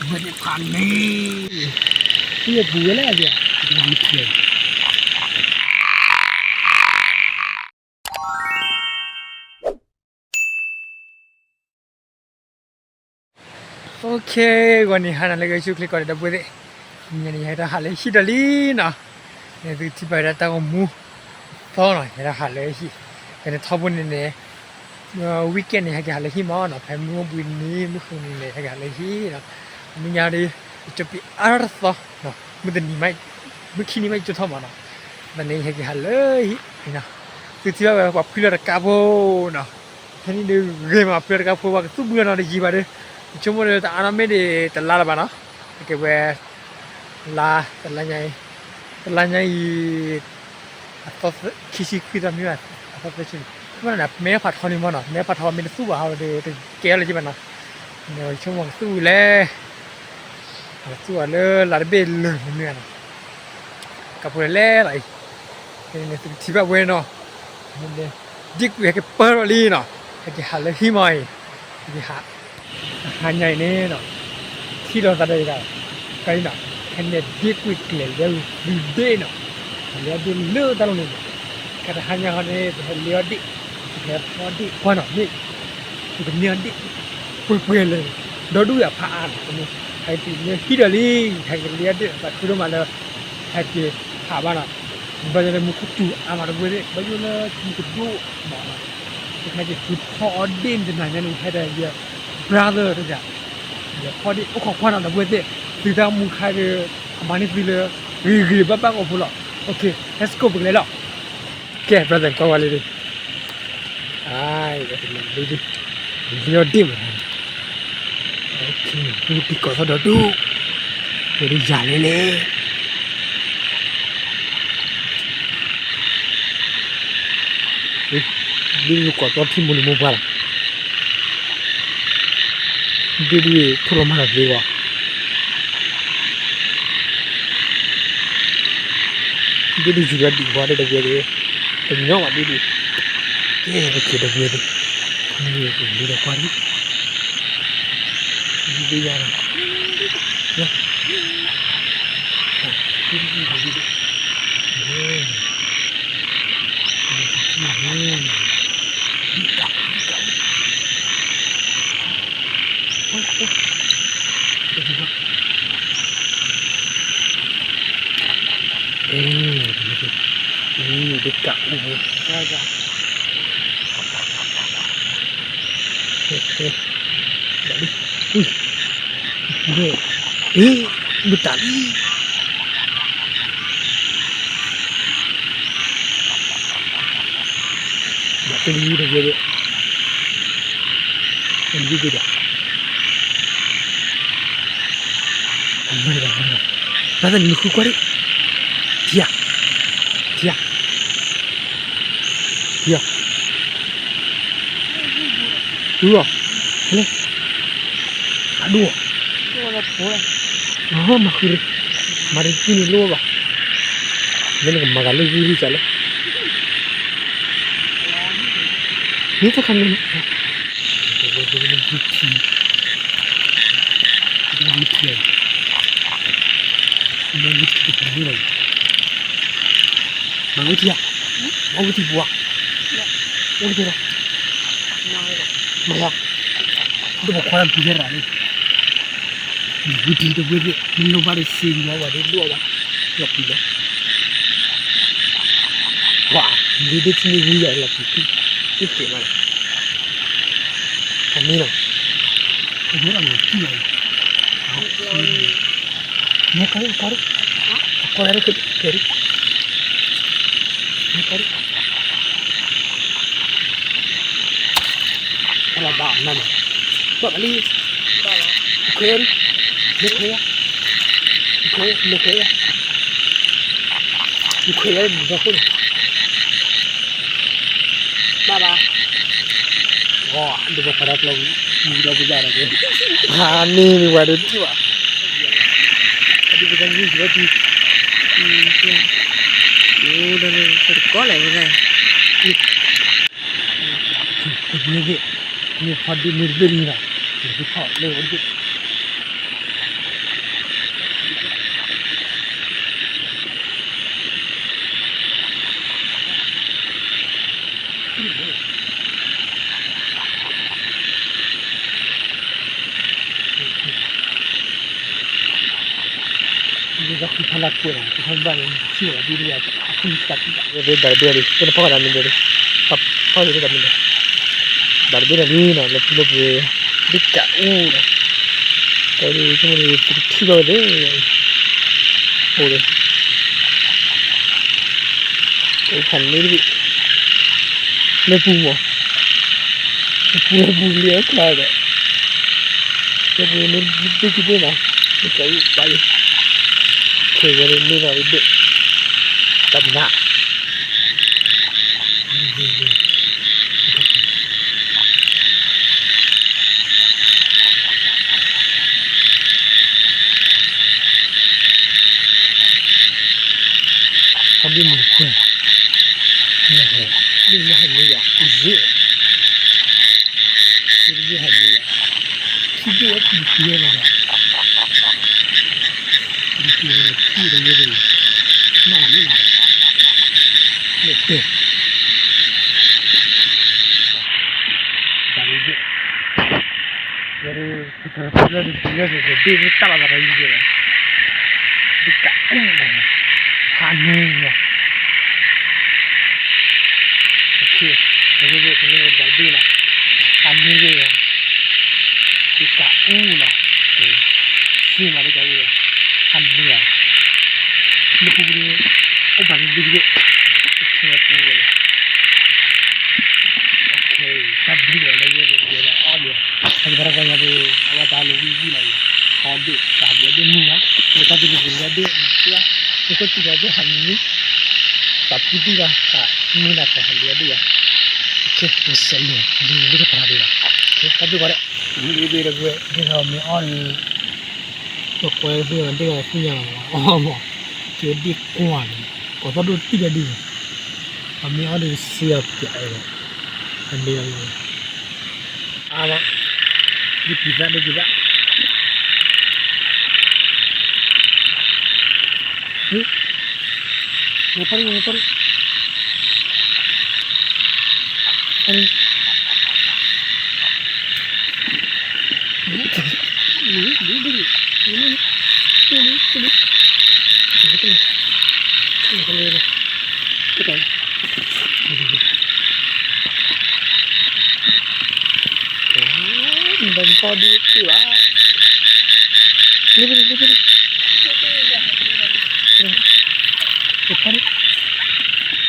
ဝဲန့ၣ်ဖးန့ၣ်, ပယပူၤဝဲလဲၣ်, အိၣ်ခ့, ဂီၤနံၤဟါနၤလၢအဂ့ၤဆူၣ်ချ့ကိးဂၤဒဲး ဒီပုၢ်ဝဲၢ်သ့ၣ်, တနံၤအံၤန့ၣ် ယဟဲတၢ်ဟးလၢဟံၣ်ဒီးလံနီၤ, န့ၣ်သုထံၣ်ဘၣ်ဝဲဒၣ်တၢ်ဂီၤမူသီနီၤ, ယဟဲတၢ်ဟးလၢဟံၣ်, ဖဲန့ၣ်ထီဘိန့ၣ်န့ၣ် weekend န့ၣ် ဟဲက့ၤဟးလၢဟံၣ်မးနီၤ, ဖဲမုၢ်အိၣ်ဘှံးနံၤ မုၢ်ဃုနံၤန့ၣ် ဟဲက့ၤဟးလၢဟံၣ်နီၤ, အမဲာ်ညါဒီး ယကၠီပံၤအါထီၣ်တသီ, မုၢ်တနံၤမး, မုၢ်ခံနံၤမးယကၠီထီၣ်မးနီၤ, သန့ၤယဟဲက့ၤဟးလၢဟံၣ်နီၤ, သုထံၣ်ဘၣ်ဝဲပှၤဖုလၢတကါဖိနီၤ, ဖဲန့ၣ်ဒုးဂ့ၤမး ဖုလၢတကါဖိ ပှၤကသူၣ်ဘုလီၤနီၤ တယံာ်ဘၣ်ဒီး, ယဆိကမိၣ်ဒီးတအါနီၣ်မ့ၢ်ဒံးတလါလၢၤဘၣ်နီၤ, အကဲဝဲ လါ, တလါညါအံၤ, တလါညါအံၤ အသီခံဆံခွံသီမ့ၢ်ဘၣ်, အသီသၢဆံ, မ့ၢ်ဖးထီန့ၣ်မးနီၤ, မ့ၢ်ဖးထီမ့ၢ်တသူၣ်ဘၣ်ဟီဒီး တကဲလၢၤက့ဘၣ်နီၤ, ဆိကမိၣ်ကသူၣ်လဲၣ်, ကသူၣ်ဘၣ်လၢလါတဘ့ၣ်လၢာ်န့ၣ်မ့ၢ်နီၤ, ကးဖိလဲၣ်လီၤအံၤ, သုကထံၣ်ဘၣ်ဝဲနီၤ, ဒ့ၣ်ကွံာ်ဟဲက့ၤပၢၢ်ထီၣ်လံနီၤ, ဟဲက့ၤဟးလၢဟံၣ်မးအံၤ, ဟဲက့ၤဟး တဟါညါအံၤန့ၣ်နီၤ, ထံၣ်လိာ်သးဒီးယၤ, ကဲနီၤ, ခဲန့ၣ်ဒ့ၣ်ကွံာ်ကျဲၤလၢဒ့ၣ်နီၤ, လၢဒ့ၣ်လၢတၢ်လီၢ်န့ၣ်, ခဲတဟါညါဃီန့ၣ် ပဟဲလၢအီၣ်ဒ့ၣ်, ပဟဲဖီဒ့ၣ်ကွၢ်နီၤ, မ့ၢ်ပကန့ၢ်အီၣ်ဒ့ၣ် ပှဲၤပှဲၤလၢာ်, ဒီဒူၣ်အဖးအါနီၤ, ဟဲက့ၤလၢဟံၣ်ဒီးလံ, ဟဲက့ၤလၢအီၣ်ဒ့ၣ် သးခုဒိၣ်မးလၢ ဟဲက့ၤဟးဘၣ်နီၤ, ဘၣ်ယိၣ်လၢမူခိၣ်စူၤအါမးတဝဲသ့ၣ်, ဘၣ်ယိၣ်လၢမူကဒိၣ်မးနီၤ, ခဲက့ၤသုဖီအီၣ်ဒ့ၣ်န့ၣ် တနၤညါန့ၣ် ဟဲဒီးယ brother တဂၤ, ယဖီဒ့ၣ်အိၣ်ခိးကွၢ်နီၤ ဒီပုၢ်ဝဲၢ်သ့ၣ်, သုတၢ်မူခါဒီး အမၤန့ၢ်သုလၢ ဂ့ၤဂ့ၤဘၣ်ဘၣ်ကအိၣ်ဖိလီၤ, okay, let's go ပကလဲၤလီၤ, ကဲ brother ကွၢ်ဝဲလံဒုး, လၢအီၣ်ဒ့ၣ်မး, မူကကိးသီဒီဒူၣ်, ဝဲဒၣ်ယၤလဲၣ်လဲၣ် ဒ်နကွၢ်ကီထံမိၢ်လံမိၢ်ပှၢ်လီၤ, ဒ်ဒ်ထိၣ်လီၤမၢ်လီၤသ့ဝဲ, ဒ်ဒ်ယူၤလီၤဒံးဝဲဒၣ်တဝဲသ့ၣ်, တညီဘၣ်ဒ်ဒ်, ကဲ okay တဝဲသ့ၣ်, မ့ၢ်လီၤကွၢ်ဒ် ဒ်ယၤလီၤ, ဒ်ဒ်ဒ်ဒ်, ဒ်ကးအူ, မတၤလံ, မၤတလံတကဲဒၣ်, မၤတလံဒီး, မၤတလံ, မၤတလံ, နဃုကွၢ်ဒၣ်, ထံဧါ, ထံဧါ, ထံဧါ, ဒူဧါ, ဟဲလဲၣ်, အဒူဧါ, မၤဃုာ်, မၤတကံၢ်န့ၣ်လိၣ်ဘၣ်, မ့ၢ်နကမၤဂၤလၢဂုၢ်လံစးလဲၣ်, မ့ၢ်တခါန့ၣ်, ဝဲဝဲဝဲဝဲထံ, ဝဲထံ, ဝဲထံတပူၤန့ၣ်လီၤ, မၤဝဲထံဧါ, မၤဝဲထံပူၤဧါ, အိၣ်တကဲလီၤ, မၤလီၤ, ဒီးပခွါတၢ်ပူၤထဲတဂၤန့ၣ် ဝံၤတံၤတဝဲသ့ၣ် မ့ၢ်လိၣ်ဘၣ်ဒီးစ့လီၤဝဲဒၣ်ဒိၣ်ဘၣ်, လီၤပျံၤလီၤ, ပှၤ, ဒ်ဒ်ထံန့ၣ်ဝံၤယၤလီၤပျံၤ, တကဲမးလီၤ, အမ့ၢ်လီၤ, အမ့ၢ်လီၤမ့ၢ်ထံလီၤ, မ့ၢ်ကီၢ်ရ့ၣ်ကီၢ်ရ့ၣ်, အကီၢ်ရ့ၣ်ကီၢ်ရ့ၣ်, မ့ၢ်ကီၢ်ရ့ၣ် အလီၤဘၣ်အီၤနၤန့ၣ်, ဘၣ်ဘၣ်လံ, ခွဲး, မ့ၢ်ခွဲး, ခွဲး, မ့ၢ်ခွဲး, မ့ၢ်ခွဲးဒီးခိၣ်န့ၣ်, ဘၣ်ဘၣ်, အဒိပှၤဖးဒၣ်ကျီ, မူဒီပယၢ်ဒီး, ဟါန့ၢ်မ့ၢ်ဝဲဒီးတံၢ်ဘၣ်, အဒိပယၢ်န့ၣ်ဝဲတံၢ်, အိၣ်ဒီးလၢတကီလဲၣ်ဝဲဒၣ်, တဘျီဘျီ, မ့ၢ်ဖီဒ့မ့ၢ်တဘ့ၣ်လံနီၤ, မ့ၢ်ဖီလၢဝဲဒၣ်, ဒီးဃုဖးလၢကွဲးနီၤ ဃုဖးဘၣ်န့ၣ် ထံၣ်ဝဲဒ်တဂၤ အဖုၣ်တၢ်ပံၣ်တၢ် ဝဲဒၣ်တဘ့ၣ်လံ ပနဖီၣ်ဃာ်တၢ်မံၤဒဲးလံ ဖီၣ်ဃာ်တၢ်မံၤဒဲး ဒၣ်တဘ့ၣ်လံနီၤ လၢပူၤလၢပူၤ ဒ်ကးအူနီၤ ကဲဒ်ဆိကမိၣ်န့ၣ် ပကထံၣ်ဘၣ်ဝဲသ့ၣ် အိၣ်လံ အိၣ်ဖးန့ၣ်တဘ့ၣ် လၢပူၤမး လၢပူၤလၢပူၤလံအကျါဒီး လၢပူၤမ့ၢ်ဒ်က့ၤဘိနီၤ လၢကးအူဘၣ်ယံၤ ခဲဝဲန့ၣ်န့ၣ်လီၤဒ် တၢ်နး ဟဲဒ်မုၢ်ခွဲး နဟဲ ဒ်နဟဲမ့ၢ်ယၤ အံၤ ဒ်နဟဲမ့ၢ်ယၤ ထံဒိၣ်ဝဲပူၤတ့ၢ်ဝဲဒၣ် ပူၤတ့ၢ်ဝဲထံတဝဲဒၣ် မ့ၢ်မ့ၢ်နၤ မ့ၢ်တဲ တၢ်ရ့ဒိၣ် ဝဲဒၣ် ပတရၢလၢဒ်လဲၣ်ဒ်လဲၣ်ဒ်တၢ်လီၤသးတၢ်ယံၤယံၤ ဒ်ကးအူ ဖးန့ၢ် တဝဲဒၣ် တမ့ၢ်တၢ်ဒ်လီၤ ဖးန့ၢ် ဒ်ကးအူနီၤ သ့မးဒ်ကးအူ ဖးန့ၢ် လၢပူၤပူၤ အိၣ်ဘၣ်ဒ်ဒ် တဆဲပူၤဝဲလီၤ တၢ်ဘျုးလီၤလၢယဲၢ်ပယဲၢ်လီၤအီၣ်ဒံး အကဘၣ်တၢ်ကီညါဒီး အဝဲတၢ်လိာ်ဝံၤဝံၤလီၤအံၤ အီၣ်ဒံး တၢ်ဘျုးဒ်မုၢ်လီၤ လၢတၢ်ဘျုးပူၤလၢဒ်မုၢ်လီၤ လၢကီၢ်စံးလီၤဒ်ဟးမုၢ် တၢ်ဖုတံၢ်လီၤ တၢ်မုၢ်လၢ်တၢ်ဟးလံၤဒ်ယၤ ကစဲးလၢ ဒ်လၢကပၤဒ်လီၤ တၢ်ဘျုးကီးဒဲး ဒ်ဒ်ဒ် ဒ်မ့ၢ်အီၣ်န့ၣ် ပကွဲသ့ၣ်မး ဒ်သိးသ့ၣ်ညါလီၤမး အီၣ်မး ကဲဒ်ကွၢ်န့ၣ် ကိးသီၣ်ဒိၣ်တံၢ်လၢဒ်န့ၣ် အမ့ၢ်အီၣ်ဒ်စ့အီၤပၠးအီၤ အမ့ၢ်အီၣ် အါဘၣ် ဒ်ပံၤသၣ်ဒ်ပံၤသၣ် ဟ့ၣ် နဖီၣ်ဒံး နဖီၣ်ဒံး ဖီၣ်ဒံး နဖီၣ်ဒံးတ့ၢ်ဘၣ် လ့ပလ့ပလ့ပလ့ ဖီၣ်ဒံး ဖီၣ်ဒံး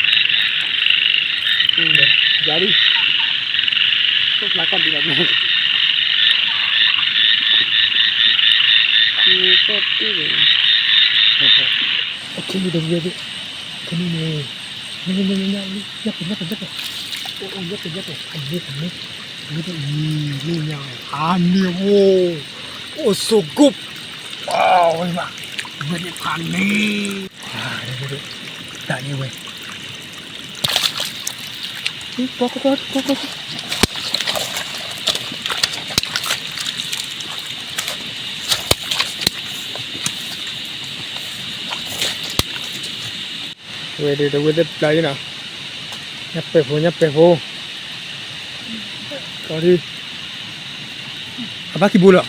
ယၤဒံး သိၣ်ဖျါကီၢ်ဒံးဘၣ် မ့ၢ်ကီၢ်တ့ၢ်န့ၣ် အခံလံတဝဲသ့ၣ် ခန့ၣ်န့ၣ် ညါညါညါညါ ညါပှဲၤညါပှဲၤညါပှဲၤ အိၣ်အိၣ်ညါပှဲၤညါပှဲၤ အမ့ၢ်အမ့ၢ် မ့ၢ်တအံၤ မ့ၢ်ညါ ဖးန့ၢ်အိၣ် အိၣ်ဆိးကိး ပှၤဝဲမး ဝဲန့ၣ်ဖးန့ၢ် တၢ်န့ၣ်ဝဲ ကွၢ်ကွၢ်ကွၢ်ကွၢ်ကွၢ် ဝဲဒၣ်တဝဲသ့ၣ်ပျၢ်အံၤနီၤ ညၣ်ပဲာ်ဖိ ညၣ်ပဲာ်ဖိ ကီဒံ အဘၣ်ခံဘိလၢ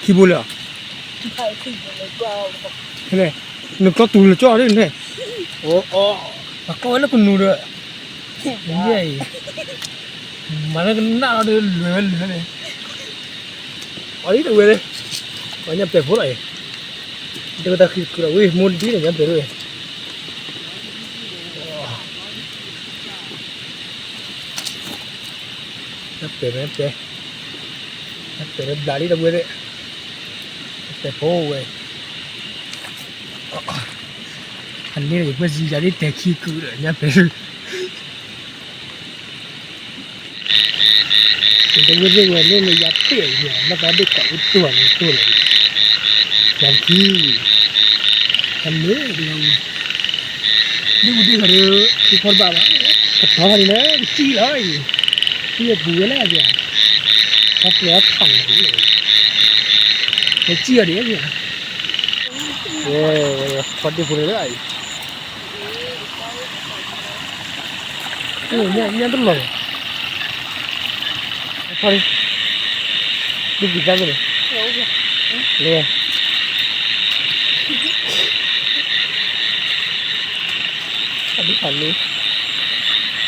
ခံဘိလၢ ဟဲလဲၣ် နကျီတူာ်လၢကၠီဒ်န့ၣ် အိၣ်အိၣ် အကျီဝဲလၢကနူၤဒီး ယဲၢ်အံၤ မၤလၢကနၣ်လီၤဒီး လွဲၢ်ဝဲလွဲၢ်န့ၣ် အီၤဒ်တဝဲလဲၣ် ပှၤညၣ်ပဲာ်ဖိလီၤအံၤ တဝဲတၢ်ဃံခုလီၤဝံၤ မိၢ်ဒ်န့ၣ် ညၣ်ပဲာ်ဝဲ ညၣ်ပဲာ် ညၣ်ပဲာ် ညၣ်ပဲာ်လၢဘျးလံတဝဲသ့ၣ် ညၣ်ပဲာ်ဖိဝဲ အန့ၣ်ယကွဲၢ်စံယၤဒ် တဲာ်ခံကုာ်ဒီး ညၣ်ပဲာ် တဝဲသ့ၣ်ဝဲလၢလၢယၤပ့ၢ်အံၤ လၢပှၤဒိၣ်ကးအိၣ်တိၢ်န့ၣ်တိၢ်လီၤ ယၤခံ အန့ၣ်ဒ် ဒ်အူဒ့ၣ်ဂၤဒီး သုဖီတဘၣ်ဘၣ် ကတီၤဖးန့ၣ်လၢကစံၣ်လီၤအံၤ သုအပူၤဝဲလၢအယၤ ဖီပျဲထီၣ်န့ၣ် ကစံၣ်အီၤဒ်အံၤ ဖီဒ့ၣ်ဖိန့ၣ်လၢအံၤ ညၣ်တလီၤ ဖီဒ့ၣ် ဒုးပံၤသၣ်န့ၣ် လဲၤ ဒ်ဖးလ့, ယတကိး, ယခီၣ်ယၤ, ဟ့ၣ်လံန့ၣ်, ဟ့ၣ်လံန့ၣ်, ဟ့ၣ်လံန့ၣ်, ဟ့ၣ်လံန့ၣ်, ဟဲလီၤနၤန့ၣ်န့ၣ် လူၤဖဲလဲၣ်ဘ့ၣ်လီၤ, လူၤလီၤခံအီၤ, ခံအီၤ ဘၣ်, ယၤန့ၣ်, ဘ့ၣ်ဂ့ၤ, ဘ့ၣ်ဂ့ၤ, ယတၢ်လဲၣ်, မ့ၢ်ဘ့ၣ်ဂ့ၤ, စရၢပံပူၤလဲၤလီၤမ့ၢ်ဧါ, လ့လ့ဘျုးမ့ၢ်ဧါန့ၣ်, နံၣ်ဘ့ၣ်လီၤ, မူကီၢ်တၢ်တၢ် မ့ၢ်လၢ, မ့ၢ်လၢ, မ့ၢ်လၢ, ဒီးဝဲဒၣ်ကီၢ်ပူၤန့ၣ် အဝဲသ့ၣ်ဖဲန့ၣ်န့ၣ် ပလဲၤကျီ, ဒ်အယံၤပလဲၤကျီဒ့ၣ်နီၤ, ကျီဒ့ၣ်ဝံၤ ဖဲန့ၣ်ပျးက့ၤ, မ့ၢ်ဒ့ၣ်လ့ၣ်, ဒ့ၣ်ဒ့ၣ်တၢ်ဖျါန့ၣ်ဒီးဒ့ၣ် တၢ်မ့ၢ်လၢပူၤမး, မ့ၢ်န့ၣ်ဒီး ပကက့ၤလီၤမးနီၤ, ပလဲၤကျီညၣ်မုာ်နီၤ, နာ်က့ညၣ်ဒုးထီၣ်တဂၤမး, မ့ၢ်လၢဒ့ၣ်ဒုးဒီးဒ့ၣ်, ကီၢ်က့ၤညၣ်ဒ့ၣ်ဒ့ၣ်, မ့ၢ်က့ၤမး, တၢ်တၢ်လံၤပိာ်မးတၢ်ဟံးဖးဖးဖးဖးဒီးဖဲကန့ၣ်န့ၣ်, ထံၣ်လီၤဖဲဒၣ်ဝဲနီၤဒီး ဘၣ်တၢ်က့ၤညၣ်ယဲၤကီၢ်သၣ်က့ၤနၢ်ပှၢ်, နၢ်လီၤဟ့ၣ်လီၤမံၤဘၣ်ဖဲန့ၣ်ဒီး, အဝဲ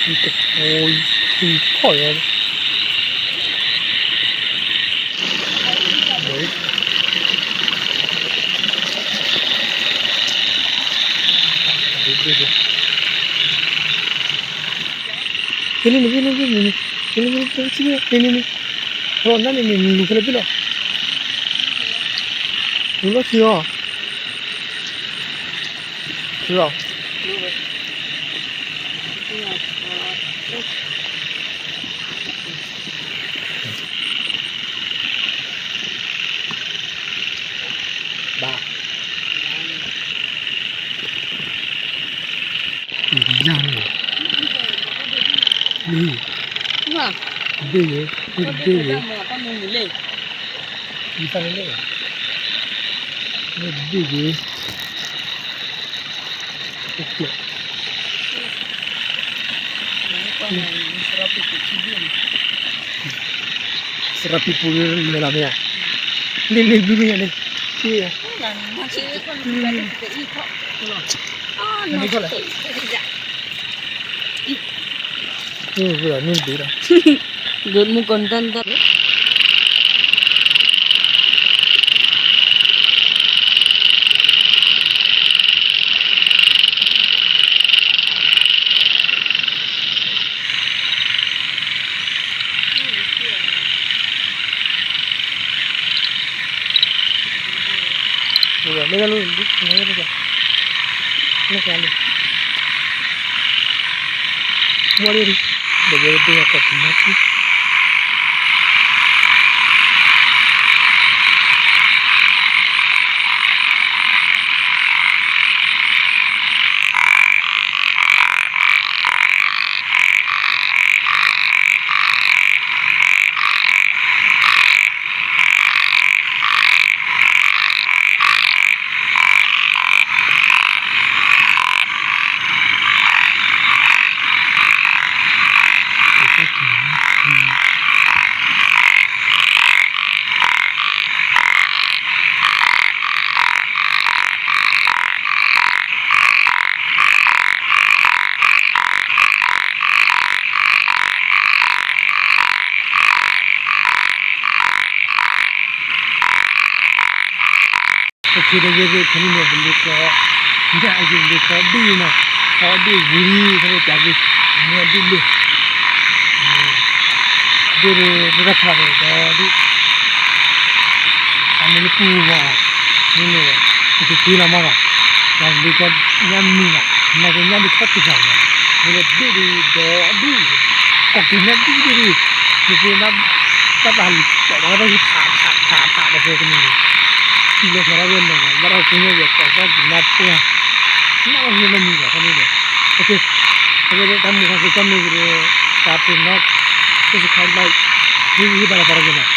ဒၣ်တၢ်မုာ်ခါဆူကီၢ်မ့ၢ်ဂ့ၤဒီး, တၢ်ပ့ၤနီၣ်, တစခါဘၣ်, ဟ့ၣ်ဂံၢ်ဟ့ၣ်ဘါလီၤသးတဂ့ၤနီၤ,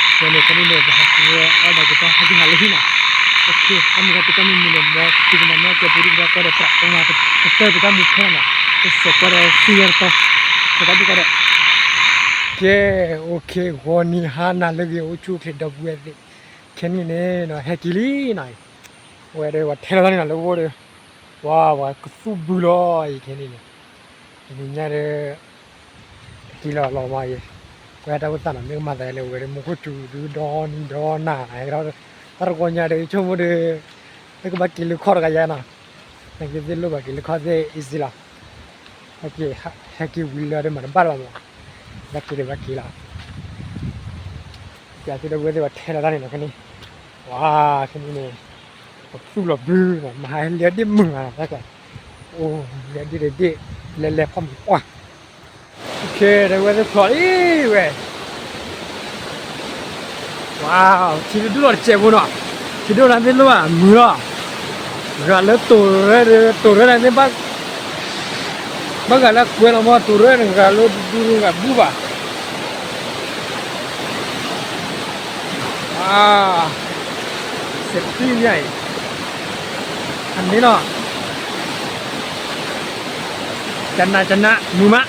ဝဲန့ၣ်ဖဲန့ၣ်န့ၣ် ပဟးက့ၤဝဲအီၣ်ဒၣ်က့ၤတၢ်ဟဲက့ၤဟးလၢဟံၣ်နီၤ, အခဲ တၢ်မုာ်ခါဆူကီၢ်မ့ၢ်မုာ်န့ၣ် မ်သုကမၤန့ၢ်ကဲပူၤဒံးကဒါကီဒီး ပြးကမၤ ပတၢၢ်ပတၢ်မူဖဲနီၤ, ပစဲးကွၢ်ဒီးသံဝဲတတီၤ, ကဲတၢ်ဒုးကီဒီး, ကဲ, အိၣ်ခ့ ဂီၤနံၤဟါနၤလၢအဂ့ၤ အိၣ်ဆူၣ်အိၣ်ချ့ဒီပုၢ်ဝဲၢ်သ့ၣ်, ခဲနံၣ်န့ၣ်နီၤ ဟဲက့ၤလံနီၤ, ဝဲဒီးပှၤထဲလီၤတၢ်န့ၣ်နီၤလၢဝိဒီး, ပှၤ ပှၤကသူၣ်ဘုလီၤအံၤခဲနံၣ်န့ၣ်, တနံၤညါဒီး က့ၤလီၤလီၤမးအံၤ, ပှၤတၢ်အိၣ်သးနီၤ မ့ၢ်ကမၤသးလဲၣ် ဝဲဒၣ်မူခိၣ်စူၤဒုးဒီနံၤဒီနၤ, တၢ်တဂီၤညါဒီး ယဆိကမိၣ်ဒီး လၢကဘၣ်က့ၤလၢခီၣ်တဂၤယါနီၤ, နာ်က့သ့ၣ်လိၣ်ဘၣ်က့ၤလၢခီၣ်သ့ၣ် easy လီၤ, ဟဲက့ၤဝံၤလၢဒီးမၤတဘၣ်လီၤမး, ဘၣ်က့ၤဒီးဘၣ်က့ၤလီၤ, ပျးသုဒီပုၢ်ဝဲၢ်သ့ၣ်ပှၤထဲလီၤတၢ်န့ၣ်နီၤခဲနံၣ်, ဝါ ခဲနံၣ်န့ၣ် ပသူၣ်လီၤဘုနီၤ မဟါလၢဒ့ၣ်မုာ်မးနီၤ, အိၣ်လၢဒ့ၣ်ဒ့ၣ် လဲၤလဲၤဖီၣ်မုာ်ကွၢ် ခဲ ဒီပုၢ်ဝဲၢ်သ့ၣ်ဖျိးအံၤဝဲ, ဝါ ထံဒိၣ်ဒိၣ်လီၤတစဲးဖိနီၤ, ထံဒိၣ်နၤသ့ၣ်လိၣ်ဘၣ်မုာ်လီၤ, ဂၤလၢတိၤရဲဒီး တိၤရဲနၤသ့ၣ်ဘၣ်, ဘၣ်ဂၤလၢကွဲလီၤမး တိၤရဲန့ၣ် ဂၤလၢဒူဒူဂၤဘူၣ်ဘၣ် ဝါ စဲးပျံၤညါအံၤ, အန့ၣ်လီၤ, ကနးကနး မုာ်မး